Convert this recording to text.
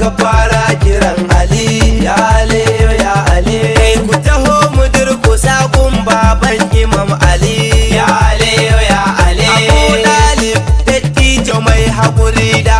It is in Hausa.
Aka fara kiran Ali, ya Ali, ya Ali. Kai, ku taho mu durkusa gun baban Imam Ali, ya Ali, ya Ali. Abu Dalib, dattijo mai haƙuri da